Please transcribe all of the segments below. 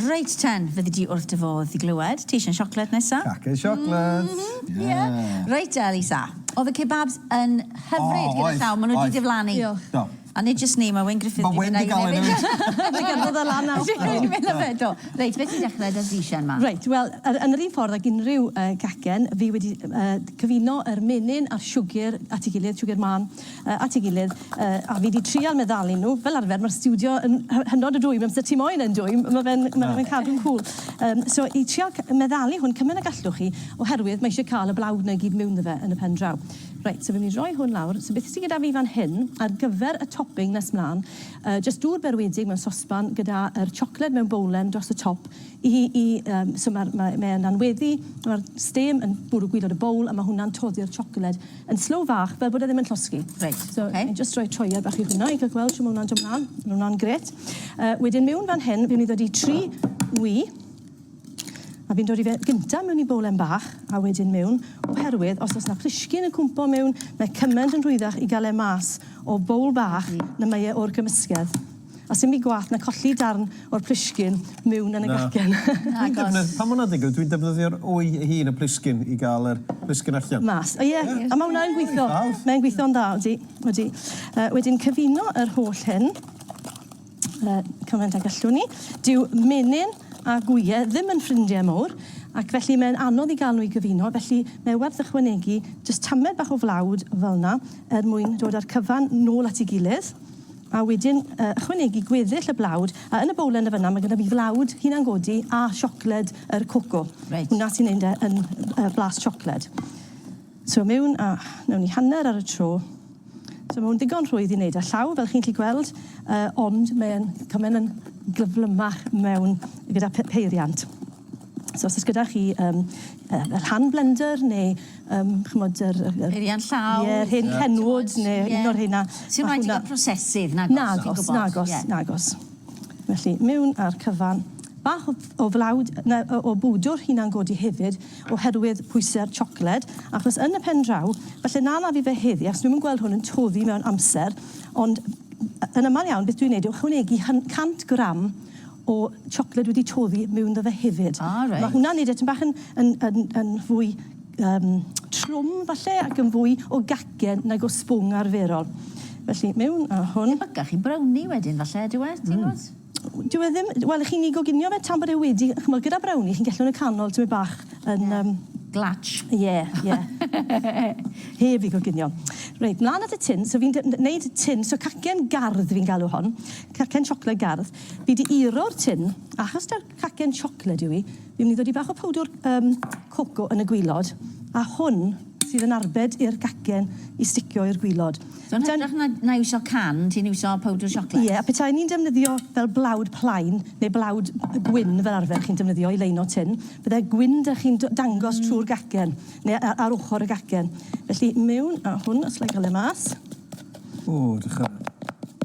Reit ten, fyddi di wrth dy fodd i glywed. Ti eisiau'n siocled nesa? Cacen siocled. Ie. Reit te, Lisa. Oedd y kebabs yn hyfryd gyda llaw, maen nhw 'di diflannu. Diolch. Do. A nid jyst ni, mae Wyn Griffiths 'di mynd â un hefyd. Mae ganddo fe lan nawr. Wedi mynd â fe, do. Reit, beth ti'n dechrau 'da Zishan 'ma? Reit, wel, yn yr un ffordd ag unrhyw gacen, fi wedi cyfuno yr menyn a'r siwgr at ei gilydd, siwgr mân, at ei gilydd, a fi 'di trial meddalu nhw. Fel arfer, mae'r stiwdio yn hynod o dwym, amser ti moyn e'n dwym, ma' fe'n ma' fe'n cadw'n cŵl. Yym, so i trial meddalu hwn cymaint â gallwch chi, oherwydd mae eisiau cael y blawd 'na i gyd miwn 'da fe yn y pen draw. Reit, so fi'n mynd i roi hwn lawr. So beth sy gyda fi fan hyn, ar gyfer y topping nes mlaen, jyst dŵr berwedig mewn sosban gyda yr siocled mewn bowlen dros y top i, i, yym, so ma'r, mae, mae e'n anweddu, ma'r stêm yn bwrw gwilod y bowl a ma' hwnna'n toddi'r siocled yn slow fach fel bod e ddim yn llosgi. Reit, So, ocê. ni jyst rhoi troiad bach i hwnna i gael gweld shwt ma' hwnna'n dod mlan. Ma' hwnna'n grêt. Wedyn miwn fan hyn, fi'n mynd i ddod i tri wy. A fi'n dod i fe gynta mewn i bowlen bach a wedyn mewn, oherwydd os oes 'na plisgyn yn cwmpo mewn, mae cymaint yn rhwyddach i gael e mas o bowl bach na mae e o'r gymysgedd. A sim byd gwath na colli darn o'r plisgyn mewn yn y gacen. Dwi'n defnydd, pan ma' hwnna'n digwydd, dwi'n defnyddio'r wy ei hun, y plisgyn, i gael yr plisgyn allan. Mas. O ie, a ma' hwnna yn gweithio. Mae'n gweithio'n dda, odi, odi. Wedyn cyfuno yr holl hyn. Cymaint ag allwn ni. Dyw menyn a gwyau ddim yn ffrindiau mawr, ac felly mae'n anodd i gael nhw i gyfuno, felly mae werth ychwanegu jyst tamed bach o flawd fel 'na er mwyn dod â'r cyfan nôl at ei gilydd, a wedyn ychwanegu gweddill y blawd, a yn y bowlen yn fan'na mae gyda fi flawd hunangodi a siocled yr coco. Reit. Hwnna sy'n neud e yn blas siocled. So mewn a wnawn ni hanner ar y tro. So mae hwn digon rhwydd i wneud â llaw, fel chi'n gallu gweld, uh, ond mae'n cymaint yn gyflymach mewn gyda peiriant. So os oes gyda chi um, fel hand blender neu um, chymod, yr, yr, yr, Peiriant llaw. Ie, yr hen Kenwood neu un o'r rheina. Sy'n rhaid i gael prosesydd, nagos? Nagos, nagos, nagos. Felly, mewn â'r cyfan. Bach o, o flawd, na, o, o bwdwr hunan-godi hefyd, oherwydd pwysau'r siocled, achos yn y pen draw, falle na wna fi fe heddi, achos dwi'm yn gweld hwn yn toddi mewn amser, ond yn aml iawn beth dwi'n neud yw ychwanegu 100 gram o siocled wedi toddi mewn iddo fe hefyd. Ah, reit. Ma' hwnna'n neud e tipyn bach yn yn yn yn fwy yym trwm falle ac yn fwy o gacen nag o sbwng arferol. Felly mewn â hwn. Tebycach i brownie wedyn falle ydyw e, ti'n gwbod? Dyw e ddim... Wel, chi'n ei goginio fe tan bod e wedi... Chimod, gyda brownie, chi'n gallu yn y canol tymed bach yn... Ie. Yym... Glatsh. Ie, ie. Heb ei goginio. Reit, mlaen at y tin. So fi'n wneud tin, so cacen gardd fi'n galw hon. Cacen siocled gardd. Fi 'di iro'r tin, achos ta'r cacen siocled yw hi, fi'n mynd i ddod i bach o powdwr yym coco yn y gwilod, a hwn sydd yn arbed i'r gacen i sticio i'r gwilod. So yn hytrach na na iwsio can, ti'n iwsio powdr siocled? Ie, a petai ni'n defnyddio fel blawd plaen, neu blawd gwyn fel arfer chi'n defnyddio i leino tin, bydde gwyn 'da chi'n dangos trwy'r gacen, neu ar ochr y gacen. Felly mewn â hwn, os alla i gael e mas. O, drych ar...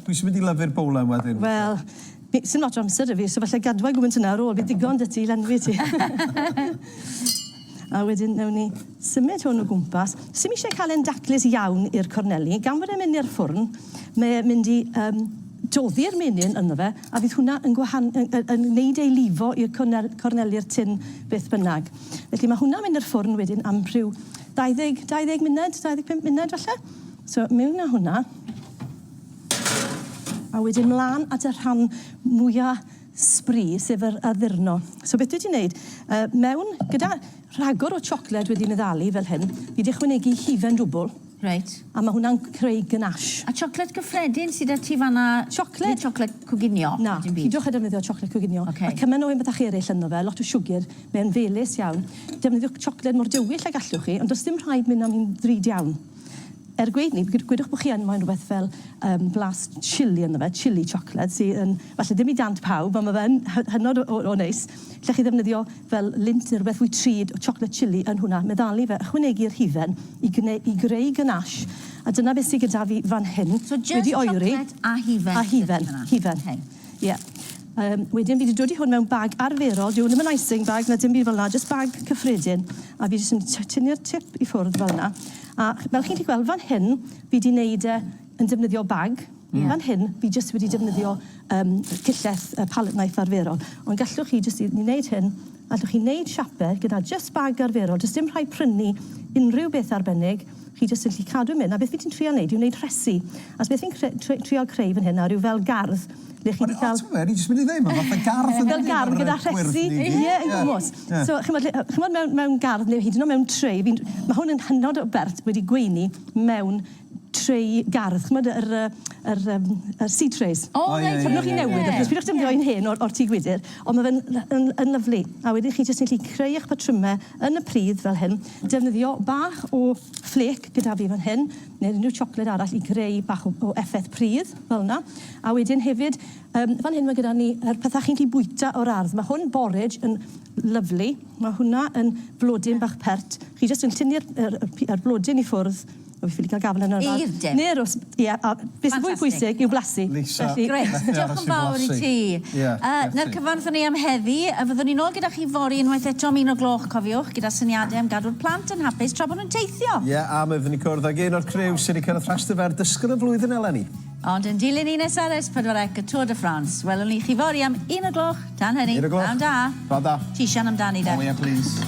Pwy sy'n mynd i lyfu'r bowlen wedyn? Wel, fi, sim lot o amser 'da fi, so falle gadwa i gwmynt yna ar ôl, bydd digon 'da ti i lenwi ti. A wedyn newn ni symud hwn o gwmpas. Sim eisiau cael e'n daclus iawn i'r corneli, gan fod e'n mynd i'r ffwrn, mae e'n mynd i yym doddi'r menyn ynddo fe, a fydd hwnna yn gwahan- yn yn yn neud ei lifo i'r cornel- corneli'r tin beth bynnag. Felly mae hwnna'n mynd i'r ffwrn wedyn am rhyw 20, 20 munud, 25 munud falle. So mewn â hwnna. A wedyn mlaen at y rhan mwya sbri, sef yr addurno. So beth dwi 'di neud, yy mewn, gyda rhagor o siocled wedi meddalu fel hyn, fi 'di ychwanegu hufen dwbl. Reit. A ma' hwnna'n creu ganache. A siocled gyffredin sy 'da ti fan 'na? Siocled. Nid siocled coginio? Na, dim byd. pidwch â defnyddio siocled coginio. Ocê. Ma' cymaint o hen bethach eryll ynddo fe, lot o siwgr, mae e'n felys iawn. Defnyddiwch siocled mor dywyll ag allwch chi, ond does dim rhaid mynd am hi'n ddrud iawn. Er gweud 'ny, gwedwch bod chi yn moyn rhywbeth fel yym blas chilli ynddo fe, chilli chocolate, sy yn falle ddim i dant pawb, ond ma' fe'n hynod o o o neis. Lle chi ddefnyddio fel Lindt neu rhywbeth fwy trud o chocolate chilli yn hwnna, meddalu fe, ychwanegu'r hufen i gneu- i greu ganache, a dyna beth sy gyda fi fan hyn. So jyst wedi oeri. Chocolate a hufen A hufen, hufen. Oce. Ie. Yym, wedyn fi 'di dod i hwn mewn bag arferol, dyw hwn ddim yn icing bag na dim byd fel 'na, jyst bag cyffredin, a fi jyst yn tynnu'r tip i ffwrdd fel 'na. A fel chi'n gallu gweld fan hyn, fi 'di neud e yn defnyddio bag. Fan hyn, fi jyst wedi defnyddio um, cyllell uh, palette knife arferol. Ond gallwch chi jyst i, i wneud hyn, allwch chi wneud siapau gyda jyst bag arferol, jyst dim rhaid prynu unrhyw beth arbennig, chi jyst yn gallu cadw mynd. A beth fi ti'n trio wneud yw wneud rhesi. A so beth fi'n trial creu fan hyn nawr yw fel gardd, le chi wedi cael... O, ti'n jyst mynd i ddweud, mae fatha gardd yn Fel gardd gyda rhesi, ie, yn gwmws. So, chimod, chimod mewn, mewn gardd neu hyd yn oed mewn tray, fi'n, mae hwn yn hynod o bert wedi gweini mewn tray gardd, chimod, yr, yr, yr, yr seed trays. O, reit, ie, ie, chi newydd, wrth gwrs, pidwch defnyddio un hen o'r, or tŷ gwydr, ond mae fe'n yn, yn lyfli. A wedyn chi jyst yn gallu creu eich patrymau yn y pridd fel hyn, defnyddio bach o fflec gyda fi fan hyn, neu unrhyw siocled arall i greu bach o, o effaith pridd, fel yna. A wedyn hefyd, um, fan hyn mae gyda ni yr pethau chi'n gallu bwyta o'r ardd. Mae hwn borage yn lyfli. Mae hwnna yn flodyn bach pert. Chi jyst yn tynnu'r yr, yr, yr blodyn i ffwrdd. O, fi ffili cael gafel yn yr ardd. I'r dim. Neu'r os, ie, a beth sy'n fwy pwysig yw blasu. Lisa, Felly, Grêt, diolch yn fawr i ti. Ie, Uh, 'na'r cyfan wrthon ni am heddi. A fyddwn ni nôl gyda chi fory unwaith eto am 1 o'r gloch, cofiwch, gyda syniadau am gadw'r plant yn hapus tra bod nhw'n teithio. Ie, a mi fyddwn ni cwrdd ag un o'r criw sydd wedi cyrraedd rhestr fer dysgwr y flwyddyn eleni. Ond yn dilyn un ar S4C y Tour de France, welwn ni chi fory am 1 o'r gloch. Tan hynny, 1 o'r gloch. Pnawn da. Pnawn da. Ti sian amdani, de. Oh yeah, please.